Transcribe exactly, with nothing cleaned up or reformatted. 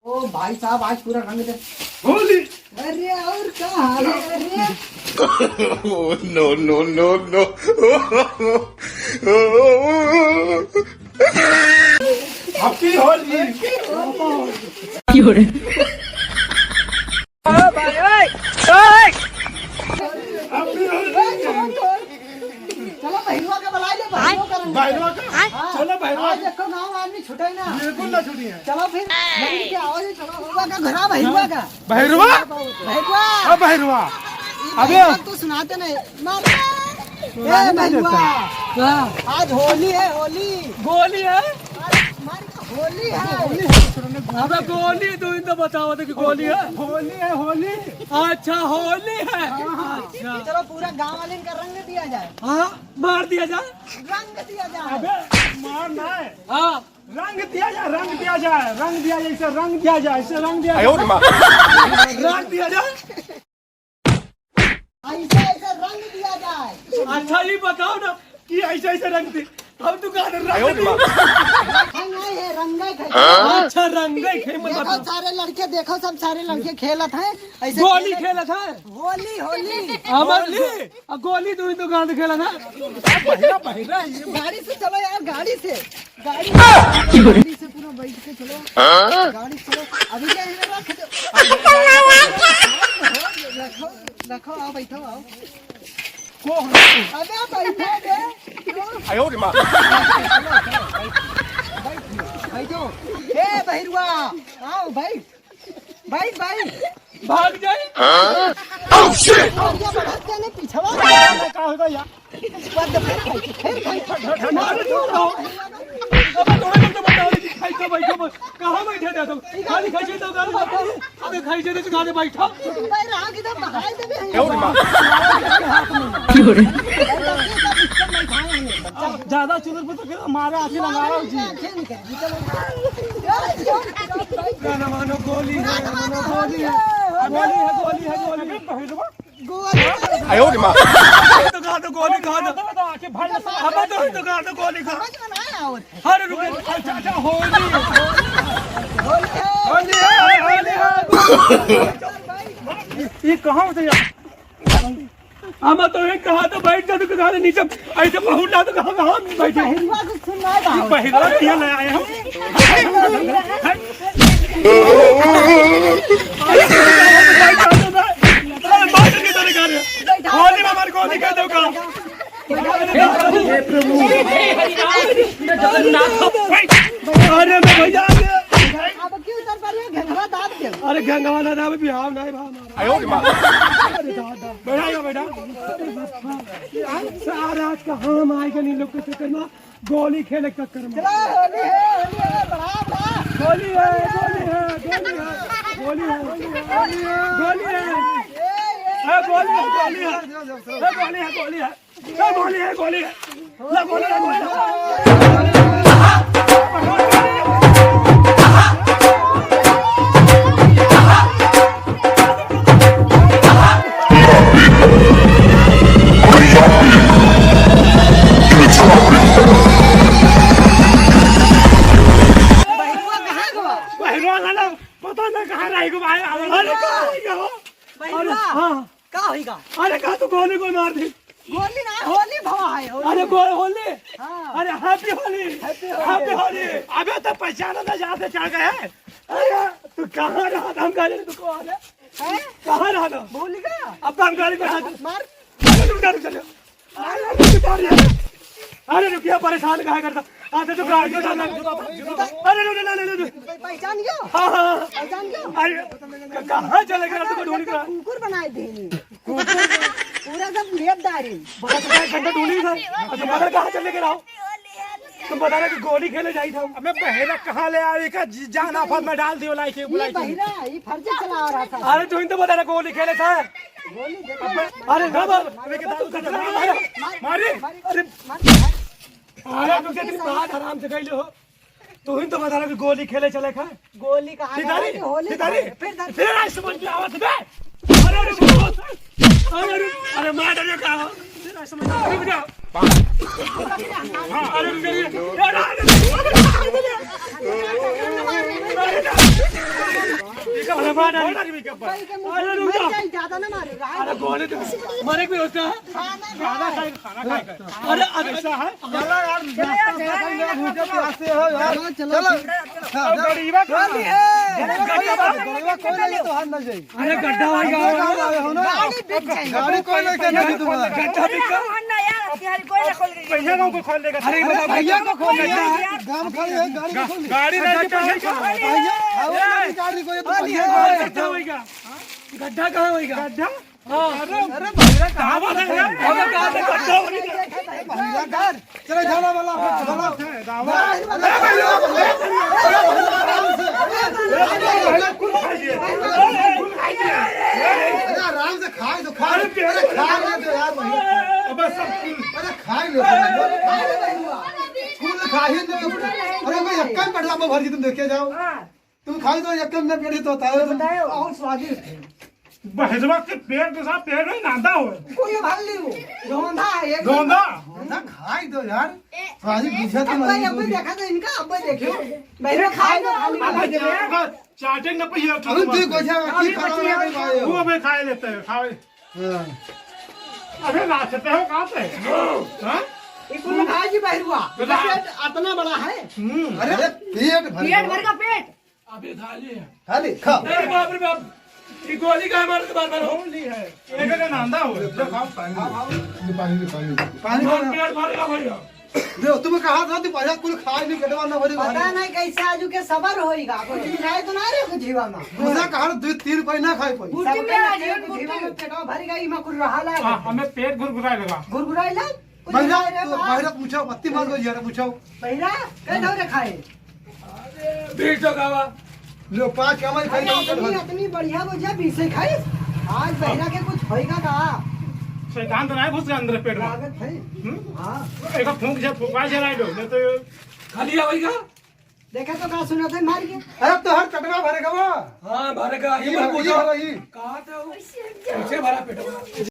ओ भाई साहब, आज पूरा रंग दे। होली। अरे, और का हाल है? अरे। Oh, no, no, no, no। Happy होली। की हो रे? ओ भाई, ओए, ओए। Happy होली। चलो, भैरवा का बुला ले, भैरवा का रंग। भैरवा का? हाँ। चलो, भैरवा आज का। एको गाँव आदमी छूटे ना। बिल्कुल ना छूटी है। चलो फिर, यहीं के आओ, ये चलो, भैरवा का घर आ, भैरवा का। भैरवा? भैरवा। हाँ, भैरवा। ये अबे। भैरवा तू सुनाते नहीं। मार। तो ए, रानी भैरवा। देता। हाँ। आज होली है, होली। गोली है? अरे, मार, होली है। अबे, गोली, तू ही तो बताओ तो कि गोली है। होली है, होली। अच्छा, होली है। हाँ। अच्छा। चलो, पूरा गाँव वाले का रंग दिया जाए। हाँ। मार दिया जाए। रंग दिया जाए। अबे, मार ना है। हाँ। रंग दिया जाए, रंग दिया जाए, रंग दिया जाए, इसे रंग दिया जाए, इसे रंग दिया जाए। आयो रे माँ। रंग दिया जाए। ऐसे, ऐसे रंग दिया जाए। अच्छा, ये बताओ ना कि ऐसे, ऐसे रंग दे। हम तो कहा रंग आयो रे माँ। रंग नहीं है, रंग है। अच्छा, रंग है, खेल मत देखो, बताओ। सारे लड़के, देखो, सब सारे लड़के खेलत हैं, ऐसे गोली खेलत खेलत है। होली, होली। हमार होली। अब गोली तू ही तो गांड खेला ना। बहिरा, बहिरा, ये गाड़ी से चलो यार, गाड़ी से, गाड़ी से, गाड़ी से पूरा बैठ के चलो। हाँ? गाड़ी से चलो। अभी क्या है ना, रख दो। रखो, रखो, आओ, बैठो, आओ। को? अबे, बैठो बे। आयो रे माँ। बैठो। ए, बहिरुआ, आओ, बैठ। भाई, भाई। भाग जाई। हाँ? Oh, shit! और ये बढ़त के नहीं, पिछवा। का होगा यार? बंद कर, फिर खाई, फिर खाई। मार दो, दो। अब तुम्हें तो बताओ कि खाई तो बैठो, बस। कहाँ बैठे थे तुम? खाली खाई तो गाड़ी बैठो। अबे खाई तो गाड़ी बैठो। भाई, रहा किधर? भाई, देवे हैं। क्यों रे माँ? क्यों रे? ज्यादा चुनर पे तो फिर हमारे आँखें लगा रहा हूँ जी। आँखें निकल गई, चलो। ना, ना, मानो गोली है, मानो गोली है। गोली है, गोली है, गोली है। गोली। आयो रे माँ। तो कहा तो गोली, कहा तो। अब तो, तो कहा तो गोली, कहा। समझ में ना आवत। अरे रुक, अच्छा, अच्छा, होली। होली है। होली है, होली है। ये कहाँ से यार? हम तो एक कहा तो बैठ जा, तो कहा नीचे ऐसे पहुंच जा, तो कहा, कहाँ बैठे? बहिरवा से सुन ना ये पाओ। बहिरवा किया ले आए हम? अरे, मार के तरीका रे। होली में हमारे को नहीं कहते हो का? हे प्रभु, हे प्रभु, हे हरि राम, हे जगन्नाथ। अरे मैं भैया, अरे। अब क्यों उतर पड़े हो? घंघवा दाब दे। अरे घंघवा ना दाबे, बिहाव ना है, भाव ना। आयो रे माँ। अरे दादा। बैठा जा, बैठा। सारा आज का हम आए के नहीं लोग के चक्कर में गोली खेले के चक्कर में। चला, होली है, होली है, बढ़ा, बढ़ा। गोली है, गोली है, गोली है, गोली है, गोली है। ये, ये, ए, गोली है, गोली है। ए, गोली है, गोली है। ए, गोली है, गोली है। ले, गोली है, गोली है। बहिरवा कहाँ गवा? बहिरवा ना, पता ना कहाँ रह गवा। अरे, कहाँ रह गवा? बहिरवा, अरे, हाँ। का होइगा? अरे, का तू गोली को मार दी? गोली ना, होली भवा है, होली। अरे, गो-, होली? हाँ। अरे, happy होली। Happy होली। Happy होली। अबे, तो पहचाना ना, जहाँ से चढ़ गए हैं। अरे, तू कहाँ रहा था? हम कहाँ जाने तू कौन है? हैं? कहाँ रहा था? भूल गया? अब हम गाड़ी में हाथ मार। अरे, रुक जा, रुक जा। अरे, रुक जा, रुक जा। अरे, रुकिया, परेशान काहे करता? आते तो गाड़ी में डालना। अरे, रुक, रुक, रुक, रुक। पहचान गयो? हाँ, हाँ, हाँ। पहचान गयो? अरे, क-, कहाँ चले गए? तुमको ढूंढ रहा। कुकुर बनाए देनी। कुकुर? पूरा सब लेट डारी। बस एक घंटा ढूंढी था। अच्छा, मगर कहाँ चले गए रहो? तुम बता रहे कि गोली खेले जाई था। अबे बहेरा कहाँ ले आवे का जी-, जान आफत में डाल दियो, लाइके ये बुलाई के। बहिरा, ये फर्जी चला रहा था। अरे, तू ही तो बता रहा गोली खेले था। गोली देखो। अबे, अरे, ना मार। अबे, के दारू का मार, मार, मार, मारी। मार, अरे। मार, मार। अरे, तू कितनी बात हराम से गई हो। तू ही तो बता रहा कि गोली खेले चले खा। गोली कहाँ सितारी, गया? होली सितारी। फिर धर। फिर आज समझ में आवत बे। अरे, अरे, अरे, अरे, अरे, मार डालियो का? फिर आज समझ में, रुक जा। हाँ, अरे, रुक जा, रुक जा। अरे, अरे, अरे, अरे, अरे, अरे, अरे, अरे, अरे, अरे, अरे, अरे, अरे, अरे, अरे, मार डाली। भाई के मुंह अरे, रुक जा। मर जाए, ज्यादा ना मारे, रहा अरे, है। गोली तो मारे भी होता है। खाना खाना खाए, खाना खाए। अरे, अरे, ऐसा है? चलो यार, चलो यार, नाश्ता चलो यार, खाना खाए, भूखे प्यासे हो यार। चलो, चलो। चलो। हाँ, अब चलो। गरीबा कहाँ है? गरीबा कोई नहीं, गरीबा कोई नहीं, तो हाथ ना जाए। अरे, गड्ढा हो गया। गड्ढा हो गया, हो ना? गाड़ी बिक जाएगी। गाड़ी कोई लेके नहीं तुम्हारा। गड्ढा बिक गया। हम ना यार, आपके हर कोई ना खोल के भैया को खोल देगा। अरे, अरे, बताओ, भैया को खोल देगा। गाड़ी खड़ी है, गाड़ी को खोल दे। गाड़ी नहीं, भैया, भैया, हवा वाली गाड़ी को ये तो भैया को गड्ढा होएगा। गड्ढा कहाँ होएगा? गड्ढा? हाँ। अरे, अरे, भैया, कहाँ बात है यार? अबे, कहाँ से गड्ढा होएगा? भैया, घर। चलो, झाला वाला, झाला। अरे, आराम से खाए दो, खाए। अरे, खा ले दो यार, भैया। अबे, सब अरे, खाए ले, खाए ले, भैया। कुल खा ही दो। अरे, मैं एक काम पड़ रहा, मैं भर जी, तुम देखे जाओ। तुम खाई तो एक कम ना पीढ़ी तो बताओ। बताओ। बहुत स्वादिष्ट है। बहजवा के पेट के साथ पेट में नांदा हो। कुल भर ली वो। धोंधा है, एक धोंधा? धोंधा खाई दो यार। स्वादिष्ट बुझा तो अब भाई, नहीं अब भाई देखा तो इनका, अब भाई देखियो। पहले खाए तो खाली अब बना भाई दे। देखो, चाटे न पहिया अरे तू गोजा की खाना नहीं खाए। वो अबे खाए लेते हैं, खाए। हाँ। अबे नाचते हो कहाँ पे? हाँ? ये कुल खाए जी बहरुआ। बता। पेट अतना बड़ा है। हम्म। अरे पेट भर पेट गया। भर का पेट। अबे खा ले। खा ले, खा। अरे बाप रे बाप, ये गोली का मारे तो बार बार हो। गोली है। एक का नांदा हो। लो, खाओ पानी। ये पानी, ये पानी। पानी मार खाओ। पेट भरेगा भैया। देखो, तुम्हें कहा था, तू पहले कुल खाए नहीं, पेटवा ना भरे। पता नहीं कैसे आजू के सबर होइगा, कुछ मिलाए तो ना रे कुछ जीवा में। मुझे कहा, दो तीन रुपये ना खाए कोई। बूटी में सब आज के ये कुछ जीवा में पेटवा भर गई, मैं कुछ रहा ला। हाँ, हमें पेट गुरगुराए लगा। गुरगुराए ला? कुछ बहिरा, खाए रे तो बाप। बहिरा पूछो, बत्ती मार दो, यार पूछो। बहिरा, कई धोरे खाए? बीस टका बा। लो, पाँच कमाई खाई अरे, जाओ, इतनी, इतनी बढ़िया भुजिया बीसे खाई। आज बहिरा के कुछ होइगा का? शैतान तो नहीं घुस गया अंदर पेट में। लागत है। हम्म? हाँ। एक फूंक जा, फूंका जा नहीं दो, नहीं तो खाली आवेगा। देखा तो का सुना था मार के। अरे तो हर चटवा भरे का वो। हाँ, भरे का। ये ये भर, पूछो। ये भर, ये। कहा था वो? कैसे भरा पेटवा?